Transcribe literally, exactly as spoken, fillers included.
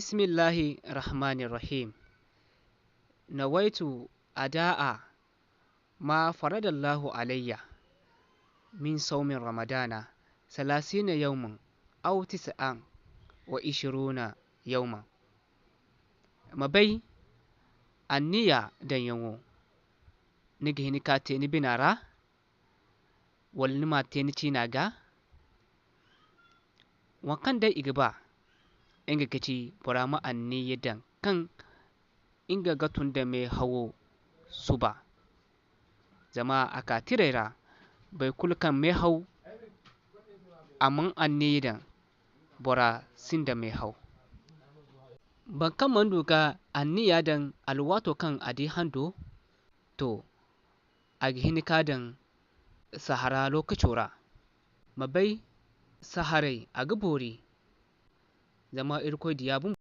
Bismillahi rahmani rahim. Nawaitu ada'a ma faradallahu alayya min saumin ramadana salasina yauman aw tis'an wa ishiruna yauman. Ma bay anniya daŋyaŋo, ni ga hin ka te ni bina ra, wala ni m'a te ni ciina ga? Waŋ kaŋ day i ga ba, nga ga ci bora ma anniya daŋ kaŋ nga ga tun da mehawo suba. Zama a ka tirey ra, boro kulu kaŋ mehaw, a mana anniya daŋ, bora sinda mehaw. Boro kaŋ mana du ka anniya daŋ alwaato kaŋ a di hando, to, a ga hin ka daŋ sahara lokaco ra. Ma bay, saharay a ga boori, zama Irkoy Diya bumbo